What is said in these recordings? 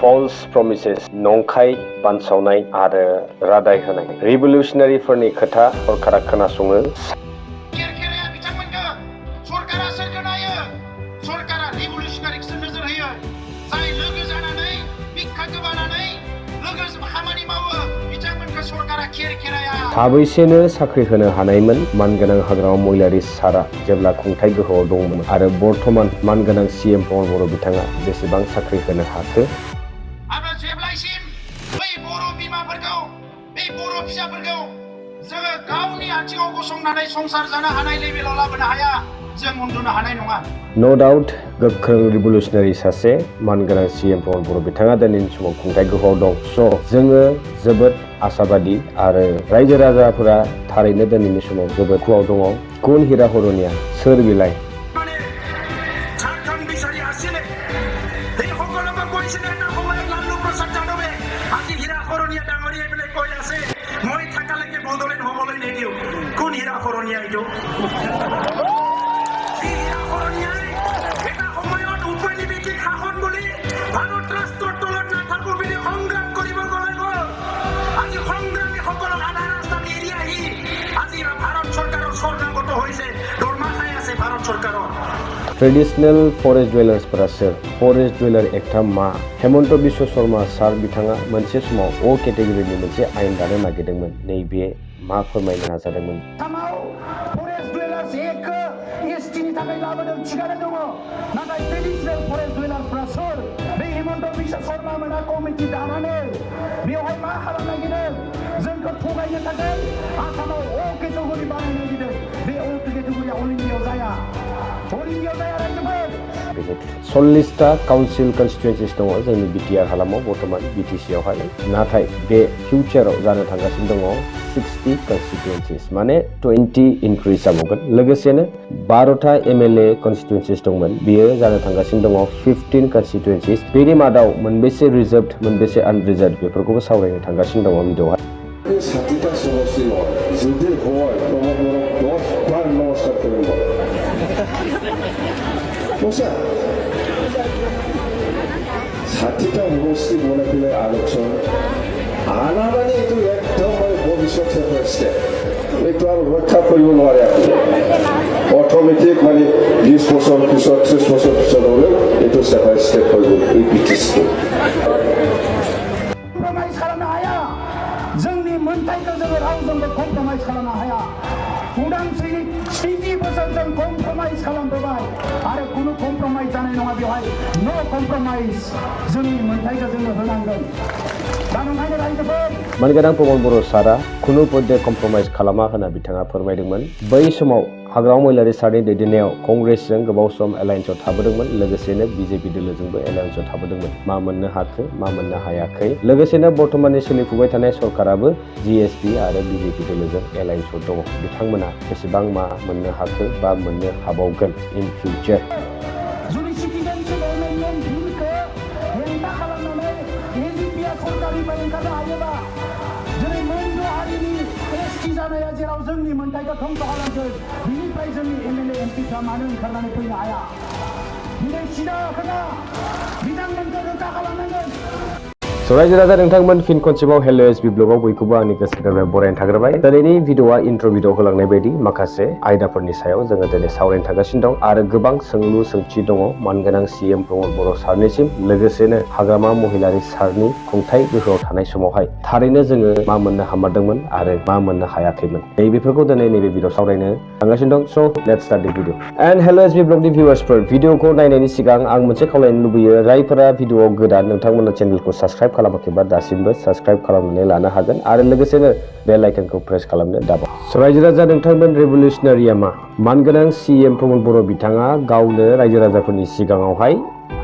false promises नंखाय बानसावनाय आरो रादाय होनाय रिभलिउसनारिफोरनि खोथा सरकारा खोनासङो साबैसेनो साख्रि होनो हानायमोन मानगोनां हाग्रामा महिलारि सारा जेब्ला खुंथाय गोहोआव दंमोन आरो बर्तमान मानगोनां सीएम प्रमद बर' बिथाङा बेसेबां साख्रि होनो हाखो आरो जेब्लासिम बै बर' बिमाफोरखौ बै बर' फिसाफोरखौ जोङो गावनि आथिङाव गसंनानै संसार जानो हानाय लेभेलाव लाबोनो हाया जों उन्दुनो हानाय नङा नो डाउट गोख्रों रिभलिउसनारि सासे मानगोनां सीएम प्रमद बर' बिथाङा दिनैनि समाव खुंथाय गोहोआव दं स' जोङो जोबोद आसाबादि आरो रायजो राजाफोरा थारैनो दिनैनि समाव जोबोद खुवाव दङ गुन हिरा हरनिया सोर बिलाय ट्रेडिशनल फरेस्ट डुवेलार्सफोरा सोर फरेस्ट डुवेलार एक्टआ मा हेमन्त बिश्व शर्मा सार बिथाङा मोनसे समाव अ केटेगरिनि मोनसे आयेन दानो नागिरदोंमोन नैबे मा फोरमायनो नाजादोंमोन फरेस्ट डुवेलार्स एक्टखौ एसटिनि थाखाय लाबोदों थिगानो दङ नाथाय ट्रेडिशनल फरेस्ट डुवेलार्सफोरा सोर बे हेमन्त बिश्व शर्मा मोना कमिटि दानानै बेवहाय मा खालामनो नागिरदों जोंखौ थगायनो थाखाय आसामाव अ केटेगरि बानायनो नागिरदों बे अ केटेगरिया अल इन्डियायाव जाया 40टा काउन्सिल कन्स्टिटुएन्सिस दङ जोंनि बिटिआर हालामाव बर्तमान बिटिसिआवहाय नाथाय बे फिउचाराव जानो थांगासिनो दङ 60 कन्स्टिटुएन्सिस माने 20 इनक्रिज जाबावगोन लोगोसेनो 12टा MLA कन्स्टिटुएन्सिस दंमोन बेयो जानो थांगासिनो दङ 15 कन्स्टिटुएन्सिस बेनि मादाव मोनबेसे रिजार्भड मोनबेसे आनरिजार्भड बेफोरखौबो सावरायनो थांगासिनो दङ भिडिअ'आव Mwnse, সাথীটা উপস্থিত মনে পেলে আলোচন আনামানি এইটো একদম মানে ভৱিষ্যত হৈছে এইটো আৰু ৰক্ষা কৰিব নোৱাৰে অট'মেটিক মানে 20 বছৰ পিছত 30 বছৰ পিছত হ'লেও এইটো ষ্টেপ বাই ষ্টেপ হৈ গ'ল এই পিটিছটো কম্প্ৰমাইজ खालामनो हाया जोंनि मोनथायखौ जोङो रावजोंबो कम्प्रमाइज खालामनो हाया उदांस्रिनि 30 बोसोर जों कम्प्रमाइज खालामबोबाय आरो कुनु कम्प्रमाइज जानाय नङा बेवहाय नो कम्प्रमाइज जोंनि मोनथायखौ जोङो होनांगोन दा नोंथांनि रायजोफोर मानगोनां प्रमद बर' सारा कुनु पदे कम्प्रमाइज खालामा होनना बिथाङा फोरमायदोंमोन बै समाव हाग्रामा महिलारि सारनि दैदेननायाव कंग्रेसजों गोबाव सम एलायन्सआव थाबोदोंमोन लोगोसेनो बिजेपि दोलोजोंबो एलायन्सआव थाबोदोंमोन मा मोननो हाखो मा मोननो हायाखै लोगोसेनो बर्तमाननि सोलिफुबाय थानाय सरकाराबो जिएसपि आरो बिजेपि दोलोजों एलायन्सआव दङ बिथांमोना बेसेबां मा मोननो हाखो बा मोननो हाबावगोन इन फिउचार जेराव जोंनि मोनथायखौ धंस खालामगोन बिनिफ्राय जोंनि MLA MPफ्रा मानो ओंखारनानै फैनो हाया दिनै सिदा खोथा बिथांमोनखौ रोखा खालामनांगोन रायजो राजा नोंथांमोन फिन खनसेबाव हेल' एसबि ब्लगाव बयखौबो आंनि गोसो गोरबोनिफ्राय बरायनो थाग्रोबाय दिनैनि भिडिअ'आ इन्ट्र' भिडिअ होलांनाय बायदि माखासे आयदाफोरनि सायाव जोङो दिनै सावरायनो थागासिनो दं आरो गोबां सोंलु सोंथि दङ मानगोनां सीएम प्रमद बर' सारनिसिम लोगोसेनो हाग्रामा महिलारि सारनि खुंथाय गोहोआव थानाय समावहाय थारैनो जोङो मा मोननो हामारदोंमोन आरो मा मोननो हायाखैमोन बेफोरखौ दिनै नैबे भिडिअ सावरायनो थांगासिनो दं स' लेट्स स्टार्ट द भिडिअ एन्ड हेल' एसबि ब्लगनि भिउवार्सफोर भिडिअखौ नायनायनि सिगां आं मोनसे खावलायनो लुबैयो जायफोरा भिडिअआव गोदान नोंथांमोना चेनेलखौ साबस्क्राइब खालामाखैबा दासिमबो साबस्क्राइब खालामनानै लानो हागोन आरो लोगोसेनो बेल आइकनखौ प्रेस खालामनो दाबाव रायजो राजा नोंथांमोन रिभलिउसनारिया मा मानगोनां सीएम प्रमद बर' बिथाङा गावनो रायजो राजाफोरनि सिगाङावहाय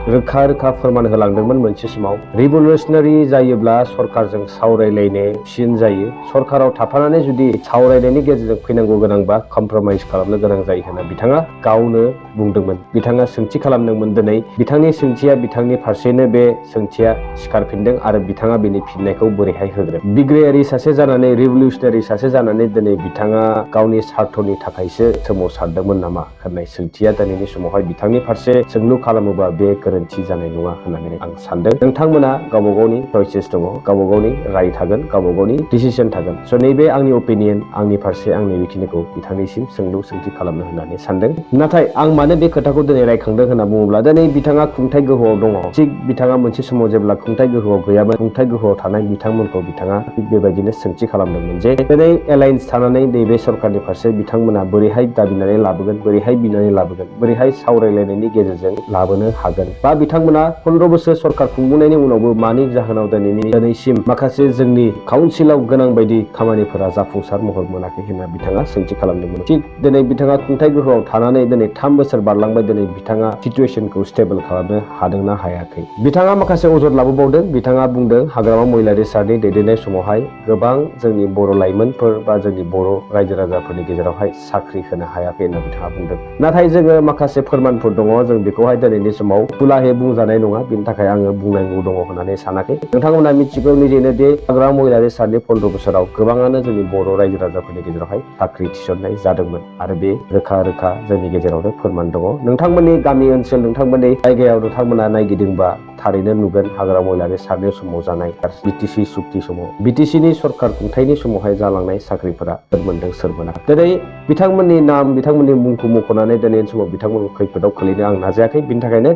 रोखा रोखा फोरमान होलांदोंमोन मोनसे समाव रिभलिउसनारि जायोब्ला सरकारजों सावरायलायनो फिन जायो सरकाराव थाफानानै जुदि सावरायनायनि गेजेरजों फैनांगौ गोनांबा कम्प्रमाइज खालामनो गोनां जायो होनना बिथाङा गावनो बुंदोंमोन बिथाङा सोंथि खालामदोंमोन दिनै बिथांनि सोंथिया बिथांनि फारसेनो बे सोंथिया सिखारफिनदों आरो बिथाङा बेनि फिननायखौ बोरैहाय होगोन बिग्रायारि सासे जानानै रिभलिउसनारि सासे जानानै दिनै बिथाङा गावनि स्वार्थनि थाखायसो सोमावसारदोंमोन नामा होननाय सोंथिया दिनैनि समावहाय बिथांनि फारसे सोंलु खालामोबा बे गोरोन्थि जानाय नङा होननानै आं सानदों। नोंथांमोना गावबा गावनि चयसेस दङ, गावबा गावनि राय थागोन, गावबा गावनि डिसिसन थागोन। स' नैबे आंनि ओपिनियन, आंनि फारसे आंनि बेखिनिखौ बिथांनिसिम सोंथि खालामनो होननानै सानदों। नाथाय आं मानो बे खोथाखौ दिनै रायखांदों होनना बुङोब्ला दिनै बिथाङा खुंथाइ गोहोआव दङ। थिग बिथाङा मोनसे समाव जेब्ला खुंथाइ गोहोआव गैयामोन, खुंथाइ गोहोआव थानाय बिथांमोनखौ बिथाङा थिग बेबायदिनो सोंथि खालामदोंमोन जे दिनै एलायन्स थानानै नैबे सरकारनि फारसे बिथांमोना बोरैहाय दाबिनानै लाबोगोन, बोरैहाय बिनानै लाबोगोन, बोरैहाय सावरायलायनायनि गेजेरजों लाबोनो हागोन, बा बिथांमोना 15 बोसोर सरकार खुंबोनायनि उनावबो मानि जाहोनाव दिनैसिम माखासे जोंनि काउन्सिलाव गोनां बायदि खामानिफोरा जाफुंसार महर मोनाखै होनना बिथाङा सोंथि खालामदोंमोन। थिग दिनै बिथाङा खुंथाइ गोहोआव थानानै दिनै 3 बोसोर बारलांबाय, दिनै बिथाङा सिचुएसनखौ स्टेबल खालामनो हादोंना हायाखै। बिथाङा माखासे अजद लाबोबावदों। बिथाङा बुंदों हाग्रामा महिलारि सारनि दैदेननाय समावहाय गोबां जोंनि बर' लाइमोनफोर बा जोंनि बर' रायजो राजाफोरनि गेजेरावहाय साख्रि होनो हायाखै होनना बिथाङा बुंदों। नाथाय जोङो माखासे फोरमानफोर दङ, जों बेखौहाय दिनैनि समाव खुलाहे बुंजानाय नङा, बिनि थाखाय आङो बुंनांगौ दङ होननानै सानाखै। नोंथांमोना मिथिगौ निजेनो दे हाग्रामा महिलारि सारनि 15 बोसोराव गोबाङानो जोंनि बर' रायजो राजाफोरनि गेजेरावहाय साख्रि थिसननाय जादोंमोन आरो बे रोखा रोखा जोंनि गेजेरावनो फोरमान दङ। नोंथांमोननि गामि ओनसोल, नोंथांमोननि जायगायाव नोंथांमोना नायगिदिंबा थारैनो नुगोन हाग्रामा महिलारि सारनि समाव जानाय बिटिसि सुक्ति समाव, बिटिसिनि सरकार खुंथायनि समावहाय जालांनाय साख्रिफोरा सोर मोनदों सोर मोनाखै। दिनै बिथांमोननि नाम, बिथांमोननि मुंखौ मख'नानै दिनैनि समाव बिथांमोनखौ खैफोदाव खोलैनो आं नाजायाखै। बिनि थाखायनो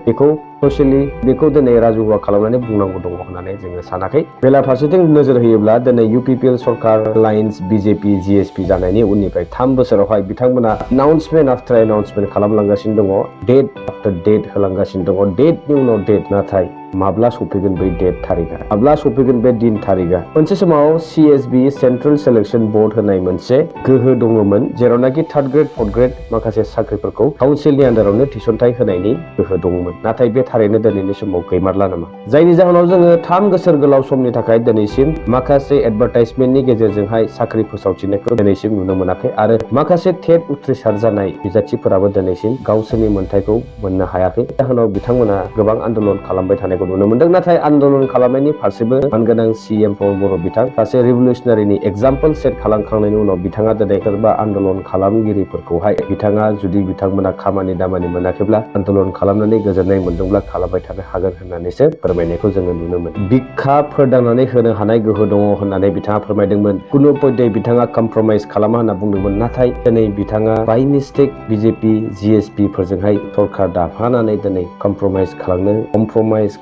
बेखौ दिनै राजुहुवा खालामनानै बुंनांगौ दङ होननानै जोङो सानाखै। बेलाफारसेथिं नोजोर होयोब्ला दिनै UPPL सरकार लाइन्स BJP GSP जानायनि उननिफ्राय 3 बोसोरावहाय बिथांमोना एनाउन्समेन्ट आफ्टार एनाउन्समेन्ट खालामलांगासिनो दङ, डेट आफ्टार डेट होलांगासिनो दङ, डेटनि उनाव डेट। नाथाय माब्ला सफैगोन बै डेट थारिखआ, माब्ला सफैगोन बे दिन थारिखआ। मोनसे समाव CSB सेन्ट्रेल सिलेक्शन बोर्ड होननाय मोनसे गोहो दङमोन, जेरावनाखि 3rd ग्रेड 4th ग्रेड माखासे साख्रिफोरखौ काउन्सिलनि आन्दारावनो थिसनथाइ होनायनि गोहो दङमोन। नाथाय बे थारैनो दिनैनि समाव गैमारला नामा? जायनि जाहोनाव जोङो 3 बोसोर गोलाव समनि थाखाय दिनैसिम माखासे एडभार्टाइजमेन्टनि गेजेरजोंहाय साख्रि फोसावथिनायखौ दिनैसिम नुनो मोनाखै आरो माखासे टेट उथ्रिसार जानाय बिजाथिफोराबो दिनैसिम गावसोरनि मोन्थायखौ मोननो हायाखै। जाहोनाव बिथांमोना गोबां आन्दोलन खालामबाय थानायखौ नुनो मोनदों। नाथाय आन्दोलन खालामनायनि फारसेबो मानगोनां CM प्रमद बर' बिथां सासे रिभलिउसनारिनि एग्जाम्पल सेट खालामखांनायनि उनाव बिथाङा दिनै सोरबा आन्दोलन खालामगिरिफोरखौहाय बिथाङा जुदि बिथांमोना खामानि दामानि मोनाखैब्ला आन्दोलन खालामनानै गोजोननाय मोनदोंब्ला खालामबाय थानो हागोन होननानैसो फोरमायनायखौ जोङो नुनो मोनो। बिखा फोरदांनानै होनो हानाय गोहो दङ होननानै बिथाङा फोरमायदोंमोन। कुनु पयदे बिथाङा कमप्रमाइज खालामा होनना बुंदोंमोन। नाथाय दिनै बिथाङा बाय मिस्टेक BJP GSP फोरजोंहाय सरकार दाफानानै दिनै कमप्रमाइज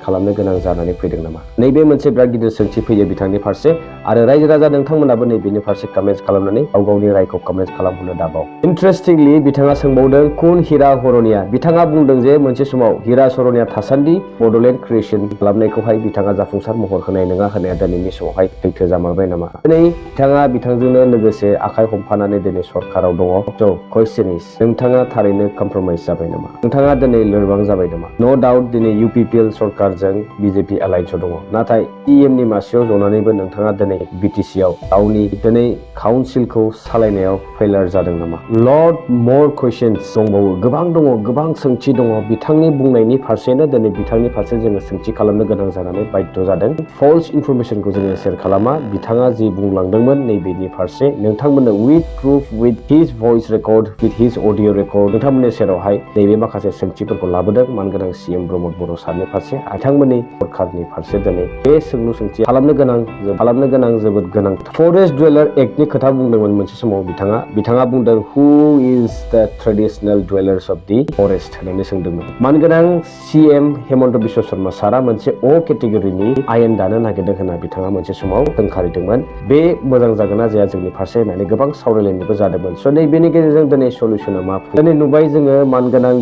खालामनो गोनां जानानै फैदों नामा? नैबे मोनसे बिराद गिदिर सोंथि फैयो बिथांनि फारसे आरो रायजो राजा नोंथांमोनाबो नैबेनि फारसे कमेन्ट खालामनानै गावनि रायखौ कमेन्ट खालामहरनो दाबाव। इन्टारेस्टिंलि बिथाङा सोंबावदों कुन हिरा हरनिया। बिथाङा बुंदों जे मोनसे समाव हिरा सरनिया थासान्दि बड'लेण्ड क्रिएसन खालामनायखौहाय बिथाङा जाफुंसार महर होनाय नङा होनाया दिनैनि समावहाय सैथो जामारबाय नामा? दिनै बिथांजोंनो लोगोसे आखाइ हमफानानै दिनै सरकाराव दङ। स' क्वेश्चन इज, नोंथाङा थारैनो कमप्रमाइज जाबाय नामा? नोंथाङा दिनै लोरबां जाबाय नामा? नो डाउट दिनै UPPL सरकारजों BJP एलायन्सआव दङ। नाथाय CMनि मासियाव जनानैबो नोंथाङा दिनै BTCआव गावनि दिनै काउन्सिलखौ सालायनायाव फेलार जादों नामा? लट मर कुइसन्स दंबावो, गोबां दङ, गोबां सोंथि दङ। बिथांनि बुंनायनि फारसेनो दिनै बिथांनि फारसे जोङो सोंथि खालामनो गोनां जानानै बाध्य जादों। फल्स इनफरमेसनखौ जोङो शेयार खालामा। बिथाङा जि बुंलांदोंमोन नैबेनि फारसे नोंथांमोननो उइथ प्रुफ, उइथ हिज भइस record, with his audio record नोंथांमोननि सेरावहाय नैबे माखासे सोंथिफोरखौ लाबोदों मानगोनां CM प्रमद बर' सारनि फारसे, बिथांमोननि सरकारनि फारसे दिनै बे सोंथि खालामनो गोनां जोबोद गोनां। फरेस्ट डुवेलार एक्टनि खोथा बुंदोंमोन मोनसे समाव बिथाङा बुंदों हु इज द ट्रेडिशनेल डुवेलार्स अफ दि फरेस्ट होननानै सोंदोंमोन। मानगोनां CM हेमन्त बिश्व शर्मा सारा मोनसे अ केटेगरिनि आयेन दानो नागिरदों होनना बिथाङा मोनसे समाव सोंखारिदोंमोन। बे मोजां जागोन ना जाया जोंनि फारसे होननानै गोबां सावरायलायनायबो जादोंमोन। स' नैबेनि गेजेरजों दिनै सल्युसना मा फैयो? दिनै नुबाय जोङो मानगोनां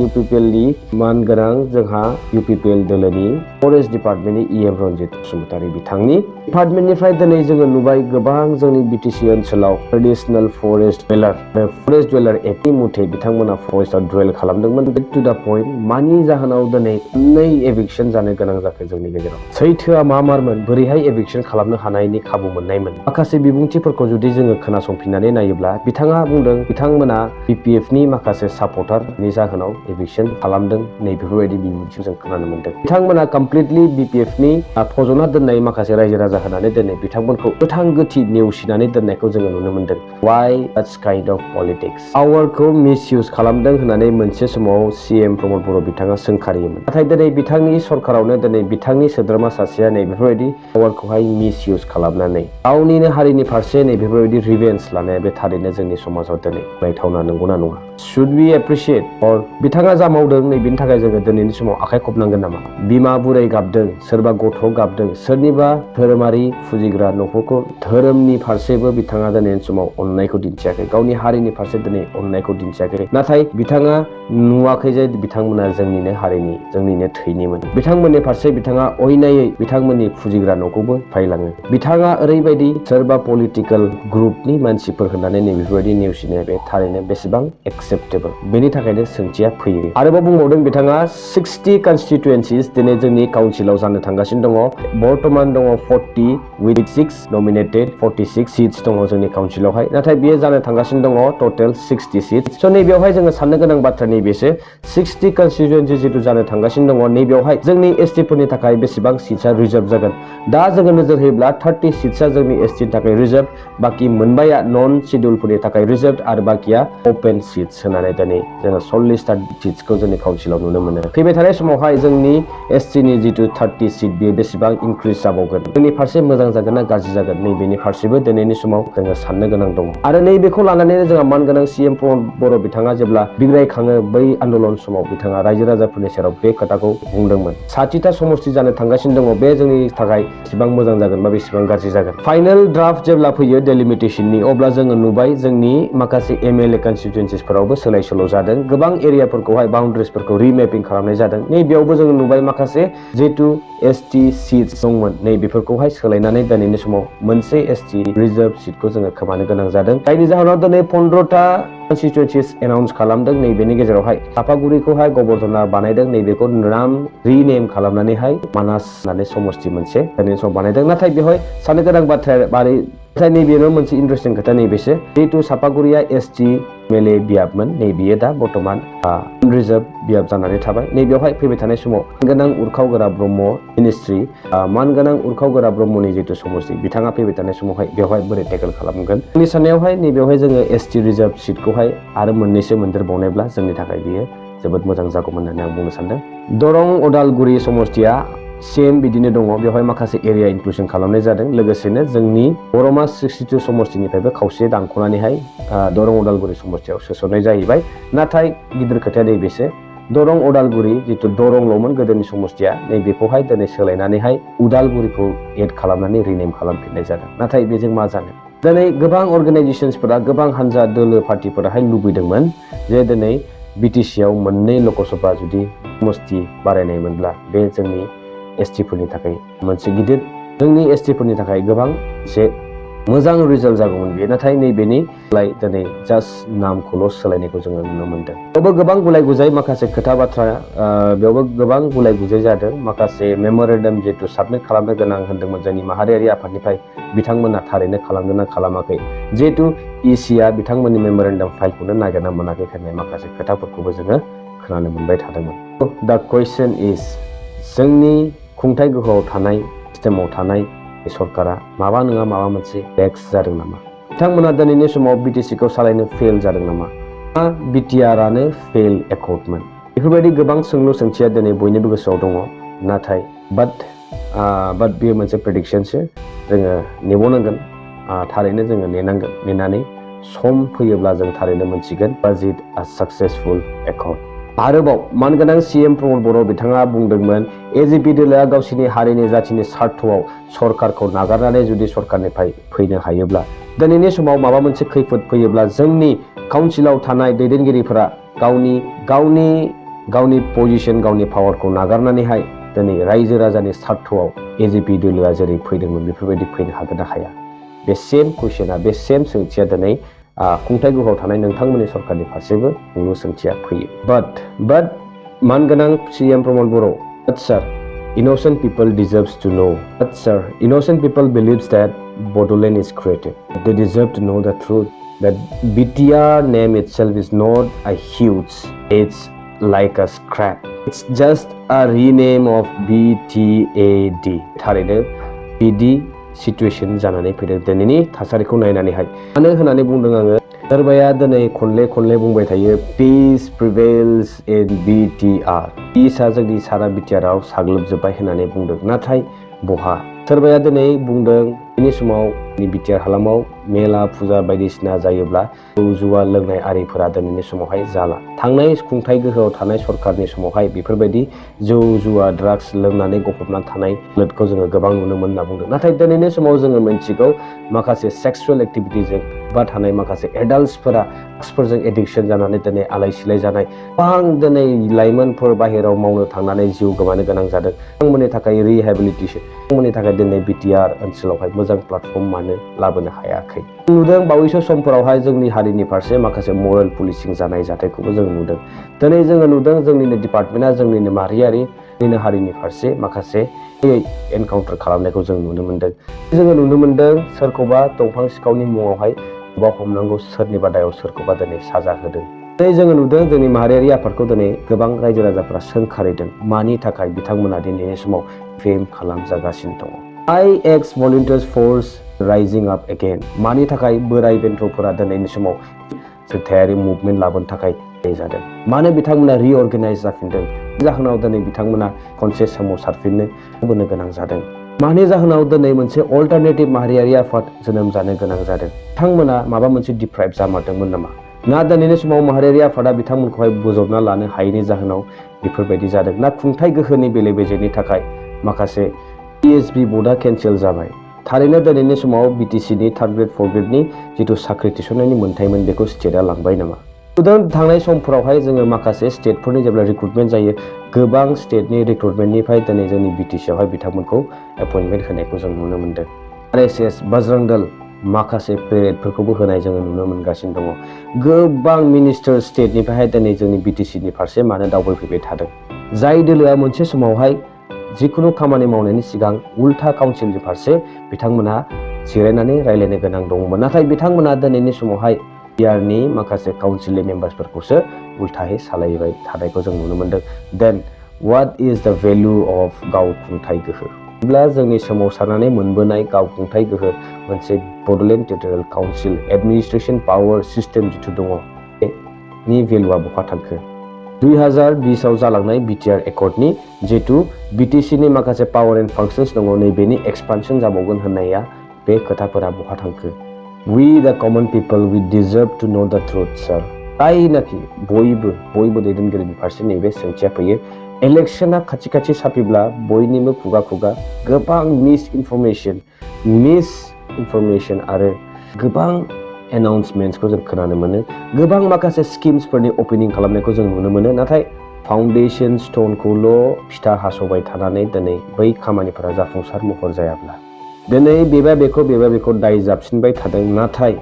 जोंहा UPPL दोलोनि फरेस्ट डिपार्टमेन्टनि EM रन्जित बसुमतारी बिथांनि डिपार्टमेन्टनिफ्राय दिनै जोङो नुबाय गोबां जोंनि BTC ओनसोलाव ट्रेडिशनेल फरेस्ट डुवेलार एक्टनि मथे बिथांमोना फरेस्टआव डुवेल खालामदोंमोन। टु दा पइन्ट, मानि जाहोनाव दिनै 2 एभिक्सन जानो गोनां जाखो जोंनि गेजेराव? सैथोआ मारमोन? बोरैहाय एभिक्सन खालामनो हानायनि खाबु मोननायमोन? माखासे बिबुंथिफोरखौ जुदि जोङो खोनासंफिननानै नायोब्ला बिथाङा बुंदों बिथांमोना BPFनि माखासे सापर्टारनि जाहोनाव एभिक्सन खालामदों। नै बेफोरबायदि बिबुंथि जों खोनानो मोनदों। बिथांमोना कमप्लिटलि बिपिएफनि फज'ना दोननाय माखासे रायजो राजा होनानै दिनै बिथांमोनखौ गोथां गोथि नेवसिनानै दोननायखौ जोङो नुनो मोन्दों। Why that's kind of politics पावारखौ मिसइउज खालामदों होननानै मोनसे समाव सिएम प्रमद बर' बिथाङा सोंखारियोमोन। नाथाय दिनै बिथांनि सरकारावनो दिनै बिथांनि सोद्रोमा सासेया नै बेफोरबायदि पावारखौहाय मिसइउज खालामनानै गावनिनो हारिनि फारसे नै बेफोरबायदि रिभेन्स लानाया बे थारैनो जोंनि समाजाव दिनै गनायथावना नंगौना नङा? शुड वी एप्रिशिएट अर बिथाङा जा मावदों नै बेनि थाखाय जोङो दिनैनि समाव आखाइ खबनांगोन नामा? बिमा बुरै गाबदों, सोरबा गथ' गाबदों, सोरनिबा धोरोमारि फुजिग्रा न'खरखौ धोरोमनि फारसेबो बिथाङा दिनैनि समाव अननायखौ दिन्थियाखै, गावनि हारिनि फारसे दिनै अननायखौ दिन्थियाखै। नाथाय बिथाङा नुवाखै जे बिथांमोना जोंनिनो हारिनि, जोंनिनो थैनिमोन। बिथांमोननि फारसे बिथाङा अयनायै बिथांमोननि फुजिग्रा न'खौबो फायलाङो। बिथाङा ओरैबायदि सोरबा पलिटिकेल ग्रुपनि मानसिफोर होननानै नै बेफोरबायदि नेवसिनाया बे थारैनो बेसेबां एक्सेप्टेबल? बेनि थाखायनो सोंथिया फैयो। आरोबाव बुंबावदों बिथाङा 60 कन्स्टिटुएन्सिस दिनै जोंनि काउन्सिलाव जानो थांगासिनो दङ। बर्तमान दङ 40 with 6 nominated 46 सिट्स दङ जोंनि काउन्सिलावहाय। नाथाय बेयो जानो थांगासिनो दङ टटेल 60 सिट्स। स' नैबेयावहाय जोङो साननो गोनां बाथ्रा नैबेसो 60 कन्स्टिटुएन्सि जिथु जानो थांगासिनो दङ नैबेयावहाय जोंनि एसटिफोरनि थाखाय बेसेबां सिट्सआ रिजार्भ जागोन? दा जोङो नोजोर होयोब्ला 30 सिट्सआ जोंनि एसटिनि थाखाय रिजार्भ, बाखि मोनबाया नन सिडिउलफोरनि थाखाय रिजार्भ आरो बाखिया अपेन सिट्स होनानै दिनै जोङो 40टा सिट्सखौ जोंनि काउन्सिलाव नुनो मोनो। फैबाय थानाय समावहाय जोंनि एसटिनि जिथु 30 सिट बेयो बेसेबां इनक्रिज जाबावगोन? जोंनि फारसे मोजां जागोन ना गाज्रि जागोन? नैबेनि फारसेबो दिनैनि समाव जोङो साननो गोनां दङ। आरो नैबेखौ लानानैनो जोंहा मानगोनां सिएम प्रमद बर' बिथाङा जेब्ला बिग्रायखाङो बै आन्दलन समाव बिथाङा रायजो राजाफोरनि सेराव बे खोथाखौ बुंदोंमोन। 60टा समस्ति जानो थांगासिनो दङ, बे जोंनि थाखाय बेसेबां मोजां जागोन बा बेसेबां गाज्रि जागोन? फाइनाल ड्राफ्ट जेब्ला फैयो डेलिमिटेसननि अब्ला जोङो नुबाय जोंनि माखासे MLA कन्स्टिटुएन्सिसफोरावबो सोलाय सोल' जादों। गोबां एरियाफोरखौहाय बाउन्ड्रिसफोरखौ रिमेपिं खालामनाय जादों। नैबेयावबो जोङो नुबाय माखासे जिथु एसटि सिट्स दंमोन नै बेफोरखौहाय सोलायनानै दिनैनि समाव मोनसे एसटि रिजार्भ सिटखौ जोङो खोमानो गोनां जादों। जायनि जाहोनाव दिनै 15टा कन्स्टिटुएन्सिस एनाउन्स खालामदों। नैबेनि गेजेरावहाय सापागुरिखौहाय गभर्नर बानायदों, नैबेखौ नाम रिनेम खालामनानैहाय मानास होननानै समस्ति मोनसे दिनैनि समाव बानायदों। नाथाय बेवहाय साननो गोनां बाथ्राया बारै नाथाय नैबेनो मोनसे इन्टारेस्टिं खोथा नैबेसो जिहेतु सापागुरिया एसटि MLA बियाबमोन, नैबेयो दा बर्तमान रिजार्भ बियाब जानानै थाबाय। नैबेयावहाय फैबाय थानाय समाव मानगोनां उरखाव गोरा ब्रह्म मिनिस्ट्रि मानगोनां उरखाव गोरा ब्रह्मनि जिथु समस्ति बिथाङा फैबाय थानाय समावहाय बेवहाय बोरै टेकेल खालामगोन? आंनि साननायावहाय नैबेयावहाय जोङो एसटि रिजार्भ सिटखौहाय आरो मोननैसो मोनदेरबावनायब्ला जोंनि थाखाय बियो जोबोद मोजां जागौमोन होननानै आं बुंनो सानदों। दरं उदालगुरि समस्तिया सेम बिदिनो दङ, बेवहाय माखासे एरिया इनक्लुसन खालामनाय जादों। लोगोसेनो जोंनि बरमा 62 समस्तिनिफ्रायबो खावसे दानख'नानैहाय दरं उदालगुरि समस्तियाव सोसननाय जाहैबाय। नाथाय गिदिर खोथाया नैबेसो दरं उदालगुरि जिथु दरंल'मोन गोदोनि समस्तिया नैबेखौहाय दिनै सोलायनानैहाय उदालगुरिखौ एड खालामनानै रिनेम खालामफिननाय जादों। नाथाय बेजों मा जानो? दिनै गोबां अर्गानाइजेसनसफोरा गोबां हानजा दोलो पार्टिफोराहाय लुबैदोंमोन जे दिनै बिटिसिआव मोननै लकसभा जुदि समस्ति बारायनायमोनब्ला बे जोंनि एसटिफोरनि थाखाय मोनसे गिदिर जोंनि एसटिफोरनि थाखाय गोबां मोनसे मोजां रिजाल्ट जागौमोन बेयो। नाथाय नैबेनि दिनै जास्ट नामखौल' सोलायनायखौ जोङो नुनो मोनदों। बेयावबो गोबां गुलाय गुजाय माखासे खोथा बाथ्रा बेयावबो गोबां गुलाय गुजाय जादों। माखासे मेम'रेन्डाम जिहेतु साबमिट खालामनो गोनां होन्दोंमोन जोंनि माहारियारि आफादनिफ्राय बिथांमोना थारैनो खालामदोंना खालामाखै? जिहेतु इसिआ बिथांमोननि मेम'रेन्डाम फाइलखौनो नागिरना मोनाखै होननाय माखासे खोथाफोरखौबो जोङो खोनानो मोनबाय थादोंमोन। दा कुइसन इज जोंनि खुंथाय गोहोआव थानाय सिस्टेमाव थानाय सरकारा माबा नङा माबा मोनसे बेक्स जादों नामा? बिथांमोना दिनैनि समाव बिटिसिखौ सालायनो फेल जादों नामा? बिटिआरआनो फेल एकर्डमोन? बेफोरबायदि गोबां सोंलु सोंथिया दिनै बयनिबो गोसोआव दङ। नाथाय बाट बेयो मोनसे प्रेडिक्सनसो, जोङो नेबावनांगोन। थारैनो जोङो नेनांगोन, नेनानै सम फैयोब्ला जों थारैनो मोनसिगोन वाज इट आ साक्सेसफुल एकर्ड। आरोबाव मानगोनां सिएम प्रमद बर' बिथाङा बुंदोंमोन एजिपि दोलोआ गावसिनि हारिनि जाथिनि स्वार्थआव सरकारखौ नागारनानै जुदि सरकारनिफ्राय फैनो हायोब्ला दिनैनि समाव माबा मोनसे खैफोद फैयोब्ला जोंनि काउन्सिलाव थानाय दैदेनगिरिफोरा गावनि पजिशन गावनि पावारखौ नागारनानैहाय दिनै रायजो राजानि स्वार्थआव एजिपि दोलोआ जेरै फैदोंमोन बेफोरबायदि फैनो हागोन ना हाया? बे सेम कुइसना बे सेम सोंथिया दिनै खुंथाय गोहोआव थानाय नोंथांमोननि सरकारनि फारसेबो सोंलु सोंथिया फैयो। बाट मानगोनां CM Pramod Bodo' sir, innocent people deserves to know. But sir, innocent people believes that Bodoland is created. They deserve to know the truth that BTR name itself is not a huge. It's like a scrap. It's just a rename of BTAD. थारैनो बिदि situation जानानै फैदों दिनैनि थासारिखौ नायनानैहाय। मानो होननानै बुंदों आङो, सोरबाया दिनै खनले बुंबाय थायो peace prevails in BTR. Peaceआ जोंनि सारा बिटिआरआव साग्लोबजोब्बाय होननानै बुंदों, नाथाय बहा? सोरबाया दिनै बुंदों बेनि समाव बिटिआर हालामाव मेला फुजा बायदिसिना जायोब्ला जौ जुवा लोंनाय आरिफोरा दिनैनि समावहाय जाला। थांनाय खुंथाय गोहोआव थानाय सरकारनि समावहाय बेफोरबायदि जौ जुवा ड्राग्स लोंनानै गफबना थानाय हालोदखौ जोङो गोबां नुनो मोन होनना बुंदों। नाथाय दिनैनि समाव जोङो मिथिगौ माखासे सेक्सुवेल एक्टिभिटिजों बा थानाय माखासे एडाल्ट्सफोरा ड्राग्सफोरजों एडिक्शन जानानै दिनै आलाय सिलाय जानाय गोबां दिनै लाइमोनफोर बाहेरायाव मावनो थांनानै जिउ गोमानो गोनां जादों। बिथांमोननि थाखाय रिहेबिलिटेसन, बिथांमोननि थाखाय दिनै बिटिआर ओनसोलावहाय मोजां प्लेटफर्म मानो लाबोनो हायाखै। नुदों बावैसो समफोरावहाय जोंनि हारिनि फारसे माखासे मरेल पुलिसिं जानाय जाथायखौबो जों नुदों। दिनै जोङो नुदों जोंनिनो डिपार्टमेन्टआ जोंनिनो माहारियारि हारिनि फारसे माखासे एनकाउन्टार खालामनायखौ जों नुनो मोनदों। जोङो नुनो मोनदों सोरखौबा दंफां सिखावनि मुङावहाय बा हमनांगौ सोरनिबा दायाव सोरखौबा दिनै साजा होदों। दिनै जोङो नुदों जोंनि माहारियारि आफादखौ दिनै गोबां रायजो राजाफोरा सोंखारिदों। मानि थाखाय बिथांमोना दिनैनि समाव फेम खालामजागासिनो दङ। IX volunteers force rising up again. मानि थाखाय बोराय बेन्थ'फोरा दिनैनि समाव सोरथायारि मुभमेन्ट लाबोनो थाखाय जादों? मानो बिथांमोना रिअर्गेनाइज जाफिनदों? जाहोनाव दिनै बिथांमोना खनसे सोमावसारफिननो बोनो गोनां जादों। मानि जाहोनाव दिनै मोनसे अल्टारनेटिभ माहारियारि आफाद जोनोम जानो गोनां जादों? बिथांमोना माबा मोनसे डिप्राइभ जामारदोंमोन नामा? ना दिनैनि समाव माहारियारि आफादा बिथांमोनखौहाय बोजबना लानो हायैनि जाहोनाव बेफोरबायदि जादों? ना खुंथाय गोहोनि बेले बेजेनि थाखाय माखासे PSB बर्डआ केन्सेल जाबाय? थारैनो दिनैनि समाव BTCनि थार्ड ग्रेड फर्थ ग्रेडनि जिथु साख्रि थिसननायनि मोन्थायमोन बेखौ स्टेटआ लांबाय नामा? थांनाय समफोरावहाय जोङो माखासे स्टेटफोरनि जेब्ला रिक्रुटमेन्ट जायो, गोबां स्टेटनि रिक्रुटमेन्टनिफ्राय दिनै जोंनि BTCआवहाय बिथांमोनखौ एपइन्टमेन्ट होनायखौ जों नुनो मोनदों। RSS बजरंग दल माखासे पेरेडफोरखौबो होनाय जोङो नुनो मोनगासिनो दङ। गोबां मिनिस्टार स्टेटनिफ्रायहाय दिनै जोंनि BTCनि फारसे मानो दावबायफैबाय थादों? जाय दोलोआ मोनसे समावहाय जिखुनु खामानि मावनायनि सिगां उल्था काउन्सिलनि फारसे बिथांमोना जिरायनानै रायलायनो गोनां दंमोन, नाथाय बिथांमोना दिनैनि समावहाय बिटिआरनि माखासे काउन्सिलनि मेम्बार्सफोरखौसो उल्थायै सालायबाय थानायखौ जों नुनो मोनदों। देन व्हाट इज द भेल्यु अफ गावखुंथाय गोहो? जेब्ला जोंनि सोमावसारनानै मोनबोनाय गावखुंथाय गोहो मोनसे Bodoland territorial council administration power system जिथु दङ, बेनि भेलुआ बहा थांखो? 2020 आव जालांनाय बिटिआर एकर्डनि जितु BTCनि माखासे पावार एन्ड फांक्शन्स दङ, नैबेनि एक्सपानसन जाबावगोन होननाया बे खोथाफोरा बहा थांखो? We the common people we deserve to know the truth, sir. जायनाखि बयबो दैदेनगिरिनि फारसे नैबे सोंथिया फैयो। इलेक्शना खाथि साफैब्ला बयनिबो खुगा गोबां मिस इनफरमेशन आरो गोबां एनाउन्समेन्ट्सखौ जों खोनानो मोनो। गोबां माखासे स्किम्सफोरनि ओपनिं खालामनायखौ जों नुनो मोनो, नाथाय फाउन्डेसन स्टोनखौल' फिथा हास'बाय थानानै दिनै बै खामानिफोरा जाफुंसार महर जायाब्ला दिनै बेबा बेखौ दाय जाबसिनबाय थादों। नाथाय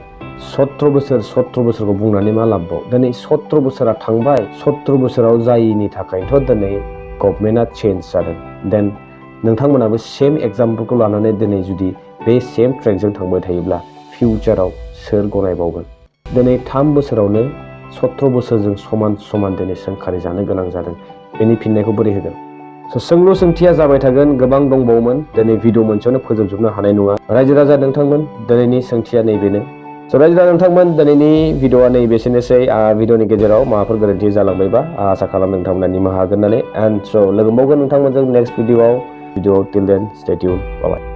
17 बोसोरखौ बुंनानै मा लाबबाव? दिनै 17 बोसोरा थांबाय, 17 बोसोराव जायैनि थाखायथ' दिनै गभर्नमेन्टआ चेन्ज जादों। देन नोंथांमोनाबो सेम एग्जाम्पलखौ लानानै दिनै जुदि बे सेम ट्रेन्डजों थांबाय थायोब्ला फिउचाराव सोर गनायबावगोन? दिनै 3 बोसोरावनो 17 बोसोरजों समान दिनै सोंखारि जानो गोनां जादों। बेनि फिननायखौ बोरै होगोन? सोंलु सोंथिया जाबाय थागोन, गोबां दंबावोमोन। दिनै भिडिअ मोनसेयावनो फोजोबजोबनो हानाय नङा। रायजो राजा नोंथांमोन, दिनैनि सोंथिया नैबेनो। रायजो राजा नोंथांमोन, दिनैनि भिडिअआ नैबेसेनोसै। भिडिअनि गेजेराव माबाफोर गोरोन्थि जालांबायबा आसा खालाम नोंथांमोना निमाहा होगोन होननानै। एन्ड स' लोगो मोनबावगोन नोंथांमोनजों नेक्स्ट भिडिअ टिल देन स्टे टिउन, बाय बाय।